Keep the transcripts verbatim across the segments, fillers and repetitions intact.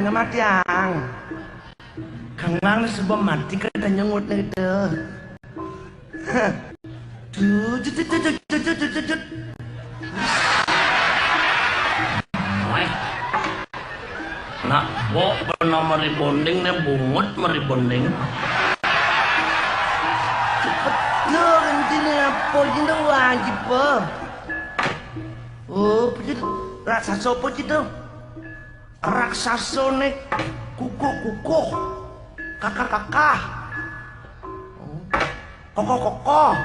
Mati ang. Kang mang sebab mati kada nyengutnya gitu. Tujut, tujut, tujut, tujut, tujut. Weh. Nak, bo pernah mari bonding nih, bungut mari bonding. Cepet lo, intinya apa, jinda wajib, po. Oh, pujut, raksasa apa, jinda? Raksasa nih, kukuh-kukuh, kakah-kakah, kokoh-kokoh,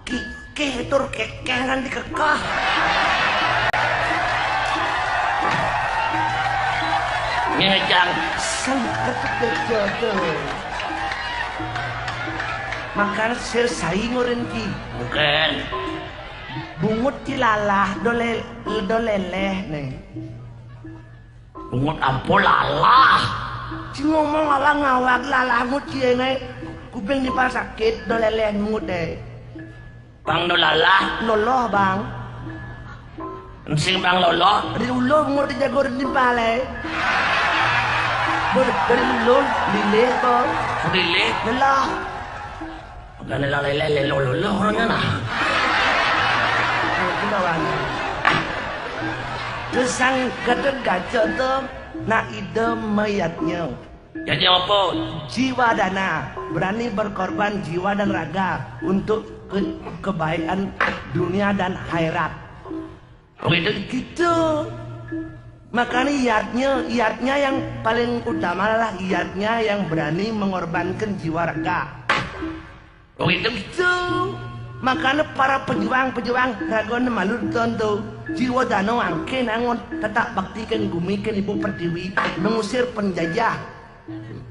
kikih tur kekeh nganti kekeh. Ngejang. Sangkat jodoh. Makan sir saingurin ki. Bukan. Bungut ki lalah, dole-, doleleh nih. Bungut apa lalah? Si ngomong awak ngawak lalah ngut cie ngai. Kuping di pasakit, doleleh ngut deh. Bang dolalah? Loloh, Bang. Sing bang loloh? Dari ulu bungut di jagur di pale. Ber-, dari ulu, lilih, Bang. Lilih? Lelah. Bukan lelah leleh, lelo loloh orangnya nah. Terus sang kata gacor tu, nak ida mayatnya. Jadi apa? Jiwa dana, berani berkorban jiwa dan raga untuk ke-, kebaikan dunia dan akhirat. Begitu? Gitu. Makanya yatnya, yatnya yang paling utama adalah yatnya yang berani mengorbankan jiwa raga. Begitu? Gitu. Makanya para pejuang-pejuang raga ne malu tontu. Jiwa dana angke nangon tetap baktikan gumi kan ibu pertiwi, mengusir penjajah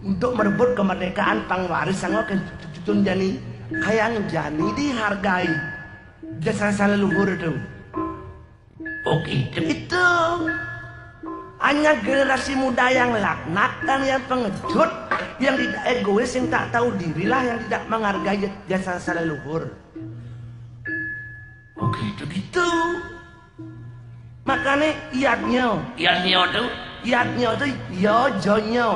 untuk merebut kemerdekaan pangwaris sango ke cucun jani. Kayang jani dihargai jasa leluhur itu. Oke, itu. Hanya generasi muda yang laknat dan yang pengecut, yang tidak egois, yang tak tahu dirilah, yang tidak menghargai jasa leluhur. Oke, itu gitu. Makanya iatnya. Iatnya tuh? Iatnya tuh, yo, jonyo.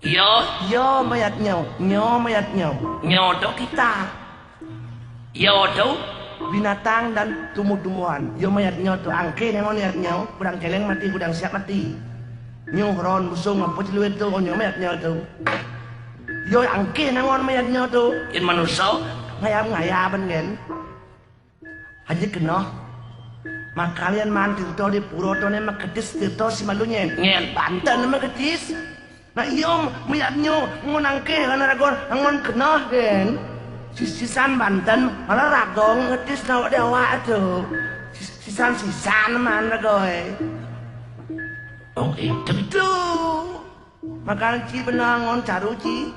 Yo. Yo mayat nyo, nyo mayat nyo. Nyo tu kita. Yo tu binatang dan tumbuh-tumbuhan. Yo mayat nyo tu angke nangon mayat nyo, gudang celeng mati, gudang siap mati. Nyo ron busung apa celui tu, nyo mayat nyo tu. Yo angke nangon mayat nyo tu. In manusia. Ngayam-ngayaban kan. Haji kena. Makalian maan tirta di pura tu ne makedis tirta si malu nyen. Nyen. Banten makedis. Nah iyo, mayat nyo ngon angke kana ragon ngon kena den. Sisisan Banten malah ragon ngedis nawak di awak tu. Sis-, sisan-sisan maan ragoe. Oh, itu tu. Makan ci benang ngon caru ci.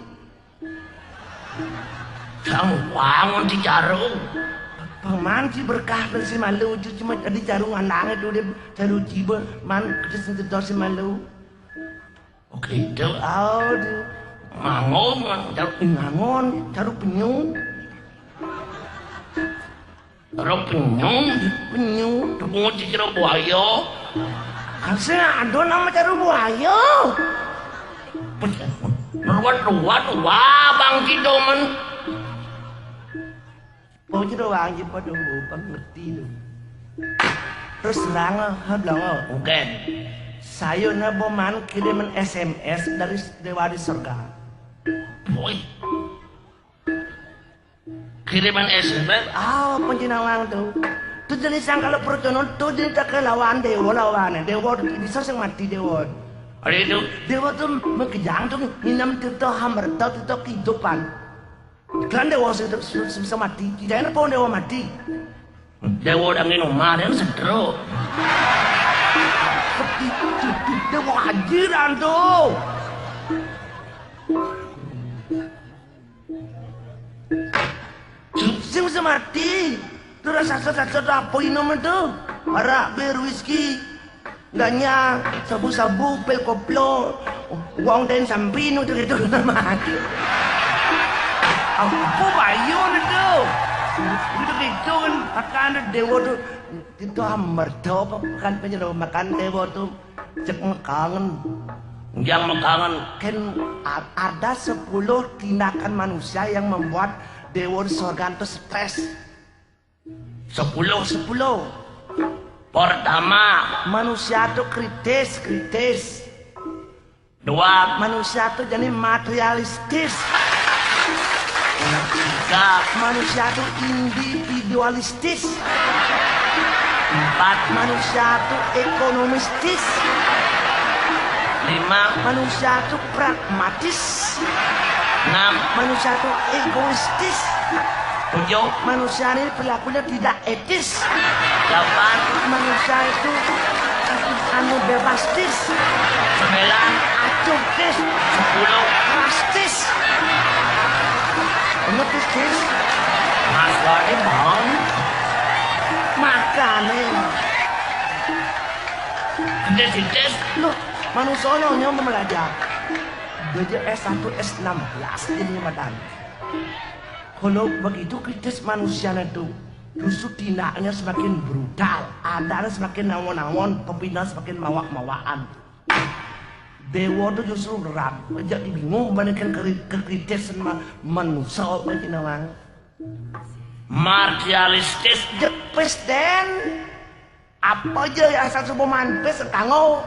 Sang wangun si jaru. Paman si berkah dan si malu, cu cuma jadi jaru ngandang itu dia jaru jiba, man kerja sentuh si malu. Oke, itu. Oh, di mangon, jaru ngangon, jaru penyu. Jaru penyu. Penyu. Penyu dikira buaya. Kasih ada nama jaru buaya. Ruwet-ruwet, wah, bang kita men. Bang kita bang kita dulu, bang ngerti tu. Terus terang, ha, bilang, oh. Oke. Saya nak boman kiriman S M S dari Dewa di surga. Boy. Kiriman S M S? Ah, pencinawang tu. Tu jenis yang kalau percaya tu jenis tak lawan dewa lawan. Dewa tu bisa sing mati dewa. Ada itu? Dewa tu mekejang tu nginem tirta hamerta tirta kehidupan. Kan dewa sing, sing, sing bisa mati. Tidak ada pun dewa mati. Dewa dah nginum mah, dia sedro. Dewa hajiran tu. Sing bisa mati. Tu rasa sasa apa inum tu? Arak, bir, whisky, ganja, sabu-sabu, pil koplo, wong dan sampin tu gitu nama. Apa bayun tu? Gitu gitu kan makan tu dewa tu. Itu hambar tu apa makan penjelo makan dewa tu. Cek mekangen. Yang mekangen. Kan a- ada sepuluh tindakan manusia yang membuat dewa di sorga itu stres. Sepuluh. Sepuluh. Pertama, manusia itu kritis, kritis. Dua, manusia itu jadi materialistis. Tiga, manusia itu individualistis. Empat, manusia itu ekonomistis. Lima, manusia itu pragmatis. Enam, manusia itu egoistis. Tujuh, manusia ini perilakunya tidak etis. Delapan, manusia itu anu bebastis. Sembilan, acuhtis. Sepuluh, rastis. Bener, tis, tis. Mas Wadi mau. Makane. Tis, tis. Loh, manusia nyonya belajar. Belajar S satu, S enam belas ini, Madan. Kalau begitu kritis manusia itu, justru tindaknya semakin brutal, adanya semakin nawon-nawon, pepindahan semakin mawak-mawakan. Dewa itu justru ram, jadi bingung bandingkan keri- kekritisan ma- manusia lagi nawang. Materialistis. Jepes den, apa aja yang asal subuh mantis kanggo.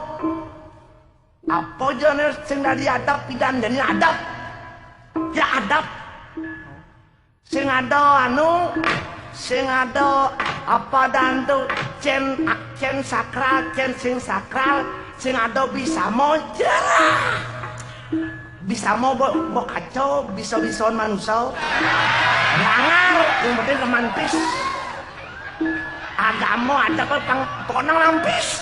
Apa aja nih sing dari adab pidan dari adab. Ya adab. Sing ada anu, sing ada apa dan tuh cen cen sakral, cen sing sakral, sing ada bisa mau jerah. Bisa mau bo, bo kacau, bisa-bisaan manusia. Langar, yang penting romantis. Agama ada apa pang pokoknya lampis.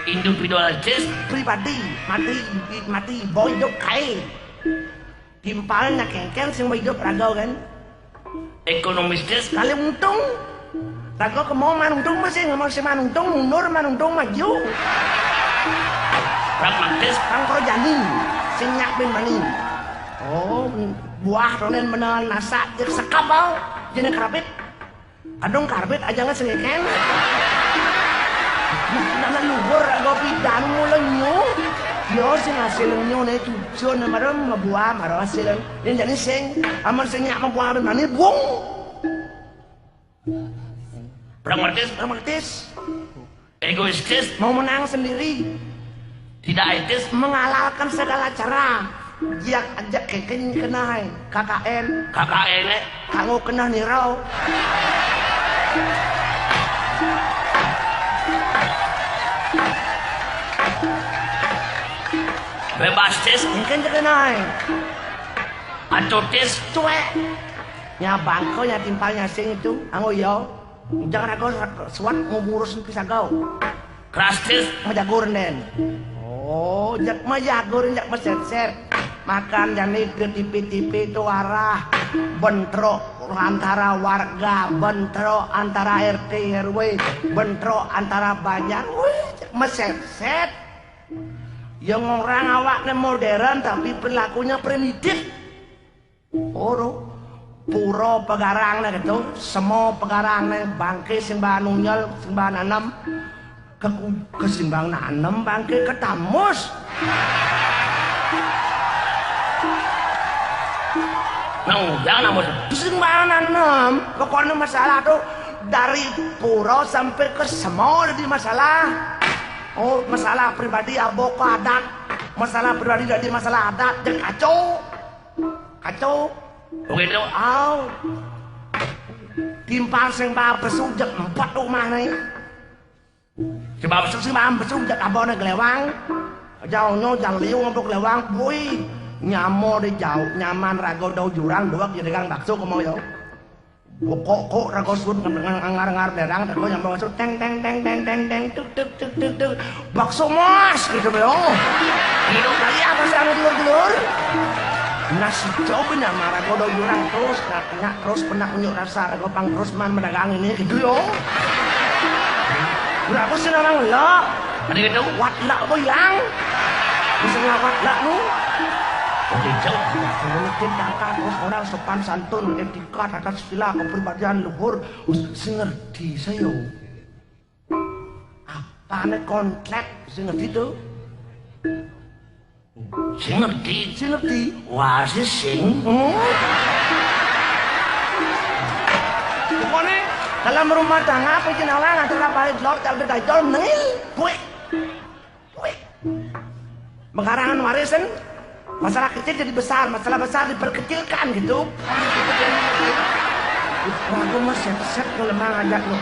Individualistis. Pribadi, mati, mati, boy hidup kae. Timpalnya kengkeng sing hidup raga kan. Ekonomistis. Kali untung. Raga kemau manuntung masih nggak mau si manuntung mundur manuntung maju. Pragmatis. Kang Projani, sing nyak bin mani. Oh, buah ronen bener nasa jek sekap bau. Jenis kerapit. Kadung karbit aja nggak sengeken. Nah, nana luhur raga pidan mulenyu. Yo sing hasilnya itu. Sio nama ram mabuah maro hasilnya. Yang jadi sing aman sing nyak mabuah bin mani bung. Pragmatis, pragmatis. Egoistis, mau menang sendiri. Tidak etis, menghalalkan segala cara. Jiak ajak kengkeng kenai K K N. K K N eh. Kanggo kenah nirau. Bebastis, mungkin kenai. Atutis, cuek. Nya bangko nya timpalnya sing itu, anggo yo. Jangan aku suat mau ngurus pisagau. Rastis majagur den. Oh, jak majagur jak maset-set. Makan jani ke tipi-tipi itu arah bentrok antara warga, bentrok antara R T R W, bentrok antara banjar. Wih, maset-set. Yang orang awaknya modern tapi perilakunya primitif. Ora pura pegarang nek itu, semo pegarang nek bangke sing bahan unyel, sing bahan nanem, ke, ke sing bahan nanem bangke ketamus. Nah, jangan namus. Sing bahan nanem, pokoknya masalah tuh dari pura sampai ke semo jadi masalah. Oh, masalah pribadi aboko adat, masalah pribadi jadi masalah adat, jadi kacau. Kacau. Begitu. Au. Timpal sing bawa besujak empat rumah nih. Sebab besuk sing bawa besujak abone gelewang. Jauhnya jauh liu ngabuk gelewang. Bui. Nyamo di jauh nyaman rago dau jurang dua kiri gang bakso kemau yo. Kok kok rago sud ngar ngar berang rago nyamo sud teng teng teng teng teng teng tuk tuk tuk tuk tuk. Bakso mas gitu yo. Hidup lagi apa sih anu dulur-dulur? Nasi jauh benar marah kodok jurang terus nak terus pernah unjuk rasa ada gopang terus man mendagang ini gitu yo. Berapa sih orang lo? Ada gitu. Wat lak apa hilang? Bisa ngawat lak lu? Oke jauh. Mungkin kakak terus orang sopan santun etika tata sila kepribadian luhur. Us- sing ngerti saya. Apa Nek kontrak, sing ngerti to? Sing ngerti. Sing ngerti. Wah, sing. Hmm? Pokoknya dalam rumah tangga apa sih, nawa ngatur apa, lor, tak ada dajol, menengil. Kuek. Kuek. Mengkarangan warisan, masalah kecil jadi besar, masalah besar diperkecilkan gitu. Rago mah set-set ngelemah aja lo.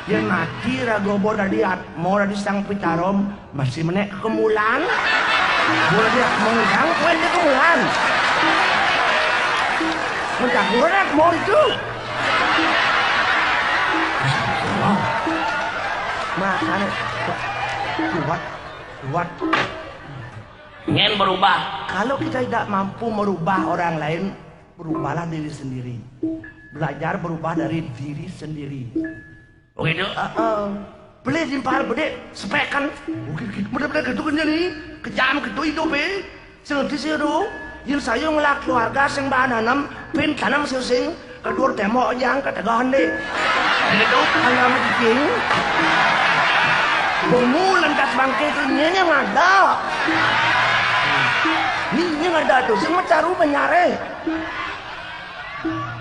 Dia mati rago, bo dadi atmo, dadi sang pitarom, masih menek kemulan. Bo dadi atmo ngedang, kue dia kemulan. Mentak gue nak mau itu. Makanya kuat, kuat. Nyen berubah. Kalau kita tidak mampu merubah orang lain, berubahlah diri sendiri. Belajar berubah dari diri sendiri. Begitu? Heeh. Beli timpal bede, sepekan. Bener-bener gitu kan jadi. Kejam gitu hidup, eh. Sing di situ, yen saya ngelak keluarga sing bahan anem, pin tanam sing sing, kedur tembok yang ketegahan deh. Gitu, kalau mau bikin. Bemu lentas bangke itu nyenye ngada. Ni, ni ngada tu, semua caru menyare.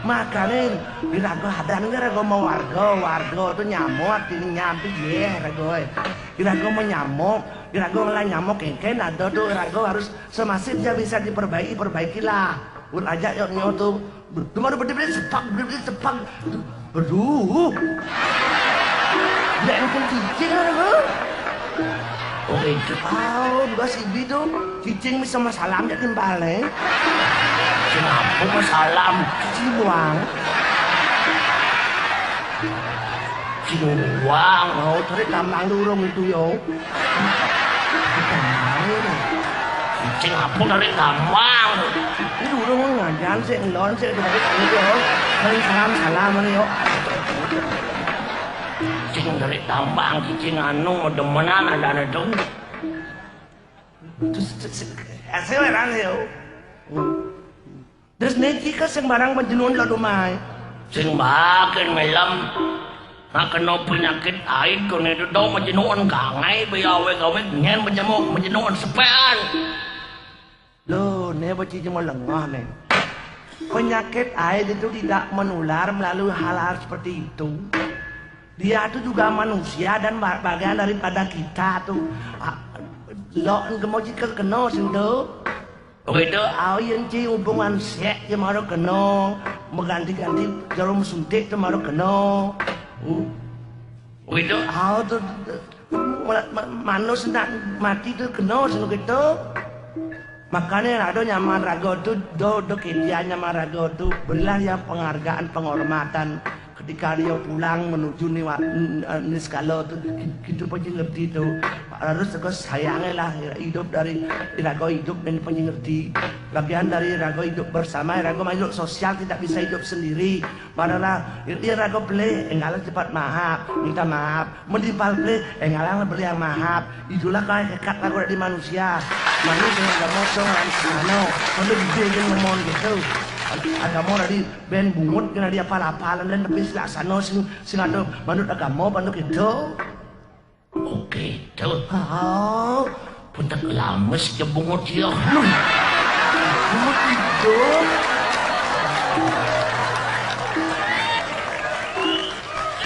Makane, irago hadan ge rago mau warga, warga tu nyamuk, ini nyampi, ye, rago, eh. Irago mau nyamuk, irago ngelah nyamuk, kengken ada tu, irago harus semasif dia bisa diperbaiki, perbaikilah. Ur aja yuk nyo tu. Cuma udah berdiri sepak, berdiri sepak. Aduh. Ndak enak cicing lah, Bang. Oh, itu. Tahu juga si Bido. Cicing bisa masalah dia timbal, eh. Kenapa masalah? Cicing buang. Cicing buang. Oh, tarik tambang durung itu, yo. Cicing apa dari tambang? Ini dulu mau ngajan sih, ngelon sih, dari tadi tuh. Saling salam, salam, ini, yuk. Cicing dari tambang, cicing anu, demenan ada, ada tuh. Terus, terus, hasil kan, yuk. Terus niki ka sing barang majenuhan lho, Mai. Sing makin melem. Nak kena penyakit aid kene itu tau majenuhan kangai, bayawe gawe nyen majenuhan, majenuhan sepean. Loh, ne beci cuma lengah ne. Penyakit aid itu tidak menular melalui hal-hal seperti itu. Dia itu juga manusia dan ba-, bagian daripada kita tuh. Ah, lo engke mau jika kena sing tuh. Begitu, au yen ci hubungan sek ya maro kena, mengganti-ganti jarum suntik tu maro kena. Hmm. Begitu, au tu, ma-, ma-, manus nak mati tu kena seno gitu. Makanya ada nyaman raga tu, do, do kedia nyaman raga tu, berilah yang penghargaan, penghormatan. Ketika dia pulang menuju ni wa-, n-, n-, ni segala tu, ki-, kita pun ngerti tu. Harus juga sayangnya lah hidup dari iraga hidup dan pun ngerti. Bagian dari iraga hidup bersama, iraga makhluk sosial tidak bisa hidup sendiri. Padahal iraga pelih, enggalan cepat maaf, minta maaf. Mendipal pelih, enggalan beli yang maaf. Itulah kau hekat lagu dari manusia. Manusia yang agama tu, yang sana. Kalau dia yang ngomong gitu. Agama dari ben bungut kena dia apal-apalan dan tapi selaksana sing, sing ada manut agama, manut gitu. Oke, tu. Oh, pun tak lames ke bungut dia. Lu. Bungut itu.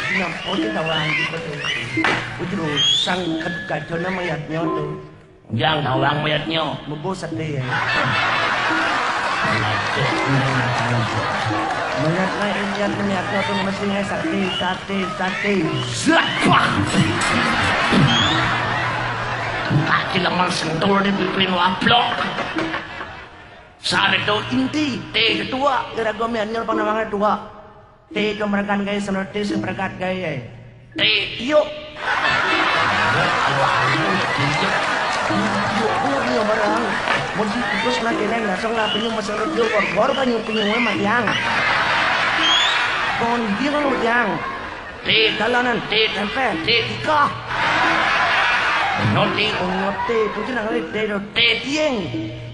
Kenapa dia tawang gitu tu? Betul, sang kat-, kacau nama yatnya tu. Jang tawang mayatnya. Mebo sate ya. Mayat lain lihat mayatnya tu mesti ngai sate, sate, sate. Zat, wah. Tak cileman sentul di pipi waplok. Sare tu inti, te ketua, kira gua mayatnya panawangan tua. Te kemerkan gaya, sana te seperkat gaya. Te tiup. Tiup, tiup, tiup, barang. Mau di-, terus nak kena langsung lah penyum masalah tiup, bor-bor kan nyum penyum mah yang. Kon dia kan yang. Te dalanan, te tempe, te tikah. Noti. Noti, mungkin nak te, te tieng.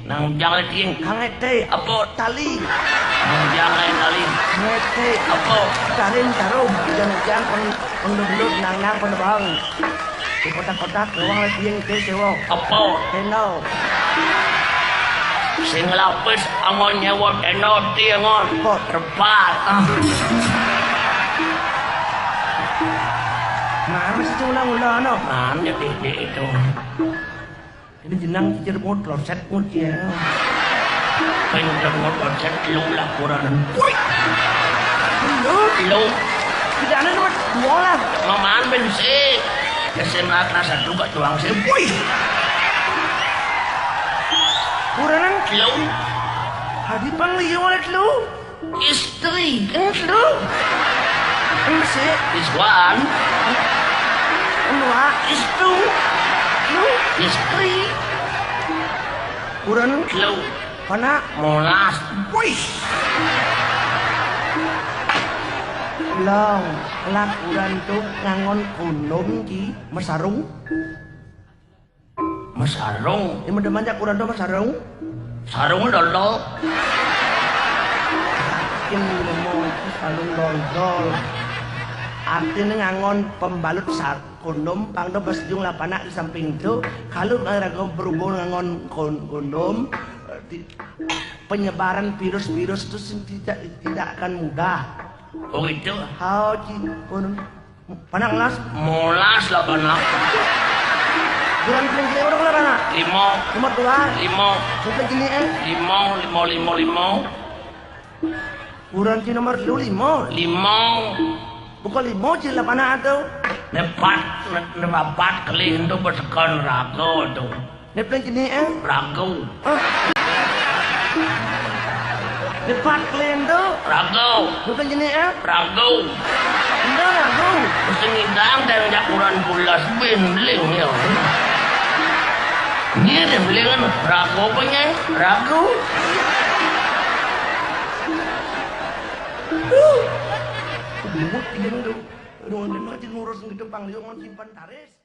Nang jang le tieng. Kang ete, apo tali. Nang jang le tali. Kang ete, apo taring tarum. Jang jang peng-, pengbelut nang nang penebang. Di kotak-kotak, wong lek piye ngidih sewa. Apa? Tenda. Sing lapis angon nyewa tenda ti angon. Apa? Terpal. Ah. Nah, mesti ulang-ulang, no. Nah, ini titik itu. Ini jenang cicir mut, loset mut, ya. Pinter mut, loset, lu lah kurang. Wih. Lu, lu. Tidak ada nomor dua lah. Maman ben sih. S M A kelas satu gak doang sih. Wih. Kurang. Lu. Hadi pang liya oleh lu. Istri, kan lu? Kan sih. Is one. Kan wa, is two. Lu, istri. Kurang. Lu. Mana? Molas. Wih. Long, lakuran tuh ngangon kondom ki mesarung. Mesarung. Ini mendemannya kurang tuh mesarung. Sarung dodol. Ini ngomong sarung dodol. Artinya ngangon pembalut sar kondom, pang do pas jung lapanak di samping itu. Kalau nggak ragu berhubung ngangon kon kondom, eh, di- penyebaran virus-virus itu sih tidak tidak akan mudah. Oh, itu. Hao ji kondom. Panak las? Molas lah panak. Bulan paling gede orang lah panak. Lima. Nomor dua. Lima. Bukan gini eh. Lima, lima, lima, lima. Bulan di nomor dua lima. Lima. Bukan lima ji lah panak tu. Nepat, ne- nepapat kali itu bersekon rago tu. Nepleng jenis eh? Ragu. Hah? Nepat kalian tu? Ragu. Nepleng jenis eh? Ragu. Enggak ragu. Mesti ngidang dan jakuran bulas bindling ya. Dia dia beli kan ragu punya ragu. Huh. Lumut dia tu. Aduh, dia nanti ngurus gitu panglima mau simpan taris.